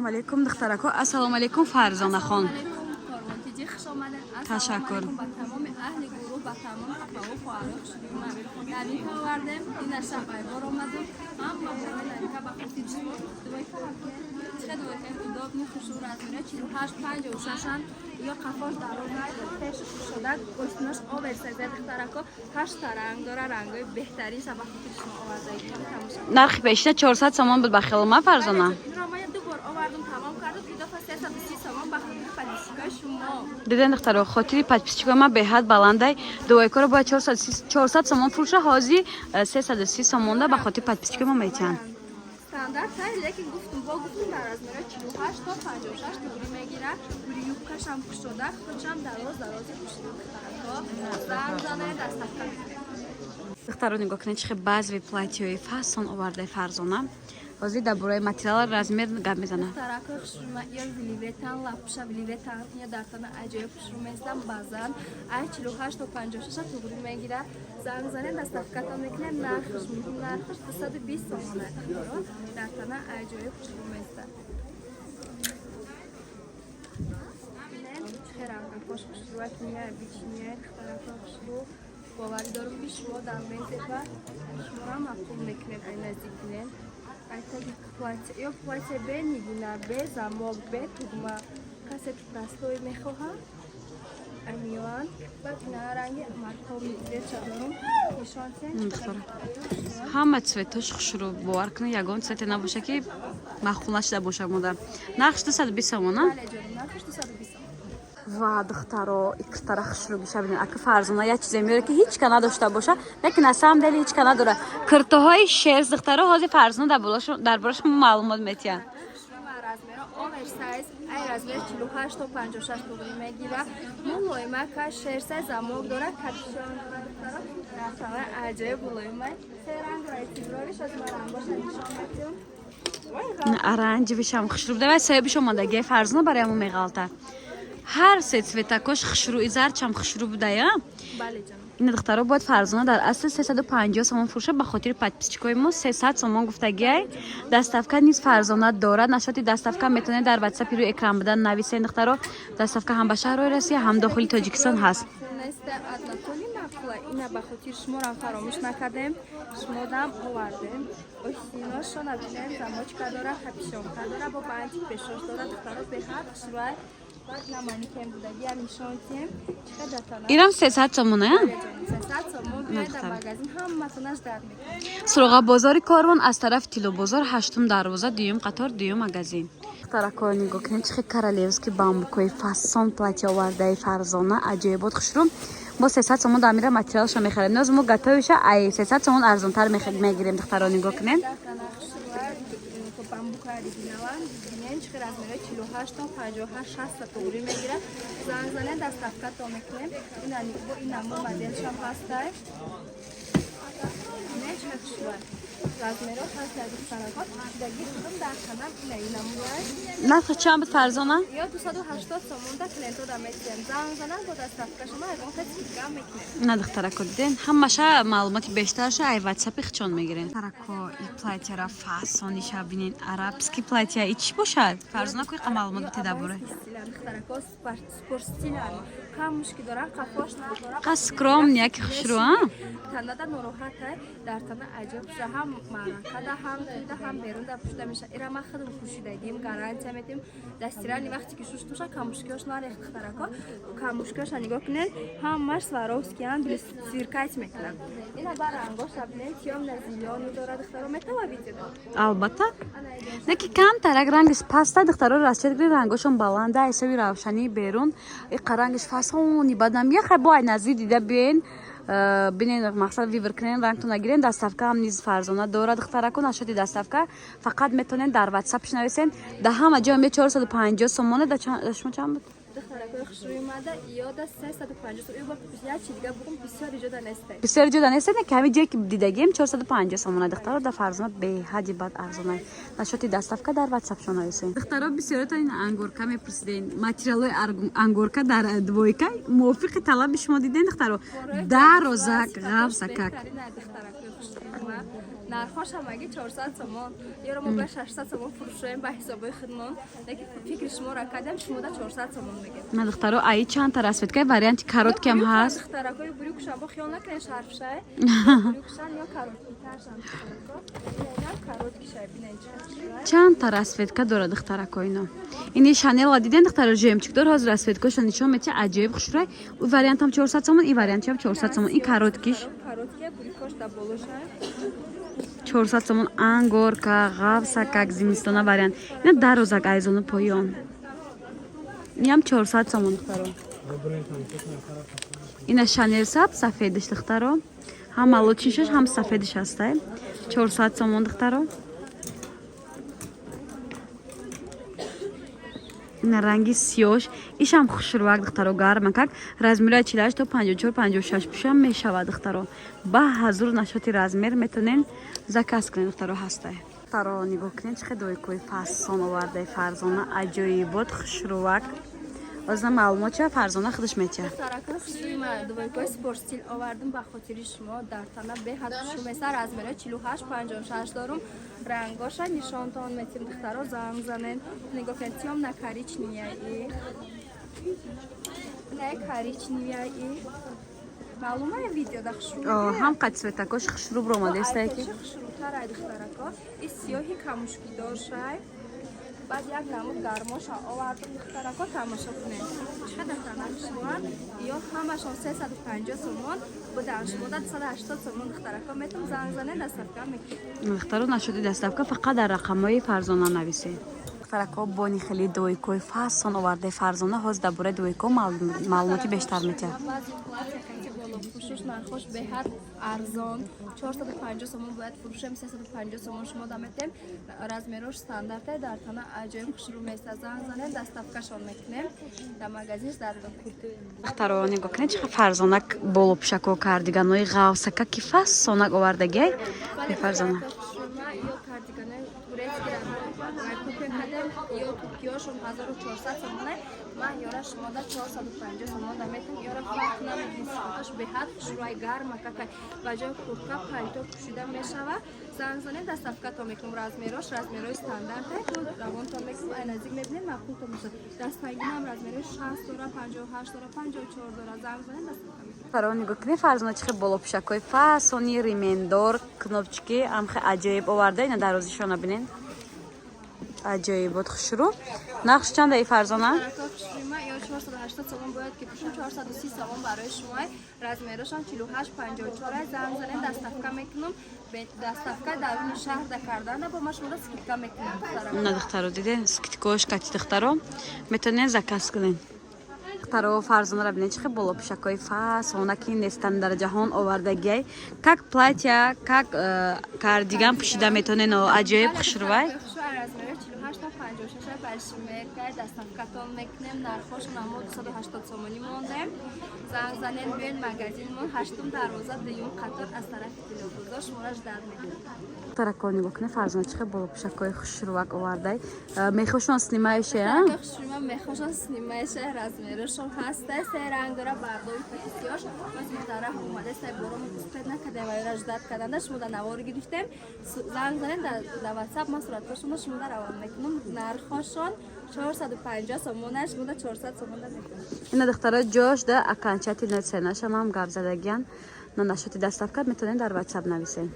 Алейкум, духтарако, ассалому алейкум, Фарзонахон. Корвонтиҷи, хуш омадед. Ташаккур. Ба тамоми аҳли гурӯҳ, ба тамоми апаву хоҳарои хушрӯма новинка овардем. Ина шабайбор омадем, ҳама бораи новинка ба хотири шумо. Двойка чиқа, двойка удобный, хушрӯ, размера 48, 56-ан. Ё қафош дарозай, пеш шуда, остинош оверсайз. Духтарако, ҳашта ранг дора, рангҳои беҳтаринша ба хотири шумо овардагиам, тамошо. Нархи пешина 400 сомон буд ба хелма, Фарзона. Инро ман ду бор овардум, тамом кардум. Илофа 330 сомон ба хотири подписчикои шумо. Диден, духтаро, хотири подписчикои ман беҳад баландай. Двойкаро бояд 400 сомон фурӯша, ҳозир 330 сомонда ба хотири подписчикои мо метиҳанд. Стандарт ҳай, лекин гуфтум, бо гуфтум, дар размера 48 то 56 тугри мегирад. Юбкашам кушода, худшам дароз дарози пӯшида. Духтарако, занг занед, доставка мекунем. Духтаро, нигоҳ кунед, чихе базовый платьёи фасон овардаи Фарзона. Ҳозир дар бораи материал, размер гап мезанад. Духтарако, хушрӯма, ё велветан, лапша велветан, ё дар тана аҷоиб хушрӯ местам. Базан ай 48 то 56 тугри мегирад. Занг занед, доставкатон мекунем. Нархш муҳим, нархш 220 сомона. Духтаро, дар тана аҷоиб хушрӯ местад. Чихе рангакош хушрӯак, ния бичиния. Духтарако хушрӯ, боварӣ дорум, ки шумо дар мезеба, шуморо маъқул мекунед. Ай наздик бинед, ай таги платье ё платье бе нигина, бе замок, бе тугма. Касе ки простой мехоҳад, амиёан. Баъд ина ранги морковный цветша дорум, нишон. Духтара, ҳама цветош хушрӯ, бовар кунед, ягон цвете набоша, ки маъқул нашуда боша мода. Нархш 220 сомона. Бале, ҷонум, нархаш 220 сомон. Ва, духтаро, икртара хушрӯ биша бинед. Ака Фарзона як чизе меёре, ки ҳеч ка надошта боша, лекин на самом деле ҳеч ка надора. Киртоҳои шерсть, духтаро, ҳозир Фарзона дар борашон маълумот метиҳанд. Размера оверсайз, ай размер 48 то 56 тугри мегира. Мулоимака, шерсть, замок дора, капюшон дора. Духтаро, рафтава аҷоиб мулоима. Се ранг райтибровиш аз ма рангоша нишон метиҳам. Оранжевишам хушрӯ буда ва соҳибиш омадагия, Фарзона барои мо меғалта. Ҳар се цветакош хушрӯ, зарчам хушрӯ будая. Бале, ҷонам. Ина, духтаро, бояд Фарзона дар асл 350 сомон фурӯша, ба хотири подписчикои мо 300 сомон гуфтагиай. Доставка низ Фарзона дорад. Нашоти доставка метавонед дар ватсапи рӯи экран будан нависен. Духтаро, доставка ҳам ба шаҳрҳои Россия, ҳам дохили Тоҷикистон ҳаст. Неста однотонный маъқула. Ина ба хотири шуморам фаромӯш накардем, шумодам овардем. Остиношона бинем, замочка дора, капюшонка дора, бо бантик пешош дора. Духтаро, беҳад хушрӯай. Баъд на манекен будагиам нишон тиҳем, чиқа датана. Ирам 300 сомона. 300 сомон. Биёед дар магазин, ҳаматонаш дард мекунад. Суроға бозори Корвон, аз тарафи Тиллобозор, ҳаштум дарвоза, дуюм қатор, дуюм магазин. Духтарако, нигоҳ кунед, чихе королевский бамбукои фасон платья овардаи Фарзона, аҷоибот, хушрӯ. Мо 300 сомон дар мира материалшо мехарем, ноз мо готовиша ай 300 сомон арзонтар мегирем. Духтаро, нигоҳ кунед. Датана хушрӯай, бамбука оригиналан. Бинем, чихе размера 48 то 58, 60 тугри мегирад. Занг занед, доставка то мекунем. Ина бо инамо моделшам ҳастай. Не, чихе хушрӯай, размерош ҳаст. Духтарако, пӯшидаги худам дар канам, ина инамуай. Нархи чанд буд, Фарзона? Ё 280 сомон да клиентода метиҳем. Занг зананд, бо доставка шумо ягон кас скидка мекунем. На, духтарако, диден, ҳамаша маълумоти бештарша ай ватсапи хичон мегирем. Духтарако, и платьяра фасониша бинен, арабский платья. И чӣ бошад, Фарзона, кӯиқа маълумот бите дар бораи? Духтарако, спорт стилан, камушки доран, қафош надора. Қа скромный, яки хушрӯ, а? Танада нороҳатай, дар тана аҷоиб пӯша, ҳам маъракада, ҳам тӯйда, ҳам берунда пӯшида меша. Ира ман худам пӯшидагим, гарантия метим. Дастирани вақте ки шуштуша, камушкиёш нарехт. Духтарако, камушкиёша нигоҳ кунед, ҳамаш сваровскиян, сверкать мекунад. Ина ба рангоша бинед, тёмно-зелёный дора. Духтаро, метава видео? Албатта, не ки камтарак рангиш паста. Духтаро, расчет гиред, рангошон баланда, ҳисоби равшании берун. Иқа рангиш фасони бадам яхай, бо ай наздик дида биен, бинен, мақсад выбор кунен, рангтон нагирен. Доставка ҳам низ Фарзона дорад. Духтарако, нашоти доставка фақат метавонед дар ватсап шинависен. Да ҳама ҷо ме 450 сомона. Да шумо чанд буд? Духтаракои хушрӯй омада, иёда 350 сом. Ё як чи дига бугум, бисёр иҷода несте. Бисёр иҷода нест, не ки ҳамин ҷое ки дидагим 450 сомона. Духтаро, да Фарзона беҳади бад арзона. Нашоти доставка дар ватсап шо нависен. Духтаро, бисёротон ин ангорка мепурсиден, материалҳои ангорка дар двойка мувофиқи талаби шумо диден. Духтаро, дарозак, ғафсакак. Духтаракои хушрӯй. Нархош ҳамагӣ 400 сомон. Ёро мо бояд 600 сомон фурӯшоем ба ҳисобои худмон. Лекин фикри шуморо кардем, шумода 400 сомон мегем. На, духтаро, аи чандта расцветка, варианти короткий ам ҳаст. Духтаракои брюкшам бо хиёл накунед, шарфшай. Брюкшан ё короткитаршан, духтарако. Инам короткишай, бинен чӣ. Чандта расцветка дорад, духтарако, ино. Ини Шанела диден, духтаро, жемчуг дор. Ҳозир расцветкошо нишон метиҳ, аҷоиб хушрӯй. У вариантам 400 сомон, ин вариантам 400 сомон, ин короткиш. Короткия, брюкош да болошай. 400 сомон, ангорка, ғафсакак, зимистона вариант. Ина дарозак, айзону поён. Инам 400 сомон, духтаро. Ина Шанел саб, сафедиш, духтаро. Ҳам молочныйшаш, ҳам сафедиш ҳастай. 400 сомон, духтаро. Ина ранги сиёш, ишам хушрӯак, духтаро, гармакак. Размерои 48 то 54, 56 пӯшам мешавад, духтаро. Ба ҳазур нашоти размер метонен заказ кунед, духтаро, ҳастай. Духтаро, нигоҳ кунед, чӣ хел дойкои фасон овардаи Фарзона, аҷоибот, хушрӯак. Озна маълумот ча Фарзона худаш метиҳад. Духтарако, хушрӯи двойкои спорт стиль овардум ба хотири шумо. Дар тана беҳад хушрӯ меса. Размерои 48, 56 дорум. Рангоша нишонтон метим, духтаро, занг занен. Нигоҳ кунед, тёмно коричневая и не коричневая и маълума видео да хушрӯ. Ҳам қад цветакош хушрӯ бромадестае ки. Хушрӯтарай, духтарако. И сиёҳи камушкидоршай. Баъд як намуд гармоша овардум, духтарако, тамошо кунед, чӣ қадар тана хушрӯанд. Ё ҳамашон 350 сомон будан, шумода 280 сомон, духтарако, метум. Занг занед, доставка мекунем. Духтаро, нашоди доставка фақат дар рақамҳои Фарзона нависед. Духтарако, бони хеле дойкои фасон овардаи Фарзона. Ҳозир дар бораи дойко маълумоти бештар метиҳад. Баъзе платья кати болопӯшуш, нархош беҳад арзон, 450 сомон бояд фурӯшем, 350 сомон шумо даметем. Размерош стандарте, дар тана аҷоиб хушрӯ места. Занг занем, доставкашон мекунем, дар магазинш дар Духтаро, нигоҳ кунед, чӣ Фарзона болопӯшако, кардиганои ғавсака ки фасонак овардагиай Фарзона. Ё кардиганои турецкира купе кардем, ё туркиёшон 1400 сомоне, ман ёра шумода 450 сомон даметем. Ёра фарқ намекунед, сифаташ беҳад хушрӯай, гарма какай, ба ҷои куртка, пальто пӯшида мешава. Занг занем, доставкато мекунем. Размерош размерои стандарте, равонтон мекунем, ай наздик мебинем, маъқултон мешавад. Дастпангинам размерои 60 дора, 58 дора, 54 дора. Занг занем, доставка мекунем. Духтаро, нигоҳ кунед, Фарзона чӣ хел болопӯшакҳои фасони ремендор, кнопочки амхе аҷоиб оварда. Ина дарозишона бинед, аҷоибот, хушрӯ. Нақш чанда и, Фарзона? Хушрӯма, ё 480 сомон бояд ки пӯшум, 430 сомон барои шумо. Размерошон 48, 54. Занг занем, доставка мекунам. Доставка даруни шаҳр да карданда бо ма шуморо скидка мекунам, духтарако. На, духтаро, диден, скидкош кати, духтаро, метавонед заказ кунед. Духтаро, Фарзонара бинед, чӣ хел болопӯшакҳои фасона ки нестан дар ҷаҳон овардагиай. Как платья, как кардиган пӯшида метавонед, аҷоиб хушрӯвай. Размери 48 то 56 баршимеркай, доставкатон мекунем. Нархошон мо 280 сомонӣ мондем. Занг занед, биёед магазинмон, ҳаштум дарвоза, дуюм қатор, аз тарафи Тилобозор шуморо ждать мекунем. Духтарако, нигоҳ кунед, Фарзона чӣ хел болопӯшакҳои хушрӯвак овардай. Мехошон снимаеше. Хушрӯма, мехошон снимаеше, размерошон ҳаста, се ранг дора, бардови патисиёш. Боз мо дар раҳ омада сай боромо успеть накардем ва ёра ждать карданда шумо да навор гирифтем. Занг занед дар WhatsApp, ман суратҳошонро шумо да равон мекунам. Нархошон 450 сомона, шумо да 400 сомона мекунам. Ина, духтаро, ҷош да окончательная ценашам ҳам гап задагиян. На, нашоти доставка метавонед дар WhatsApp нависед.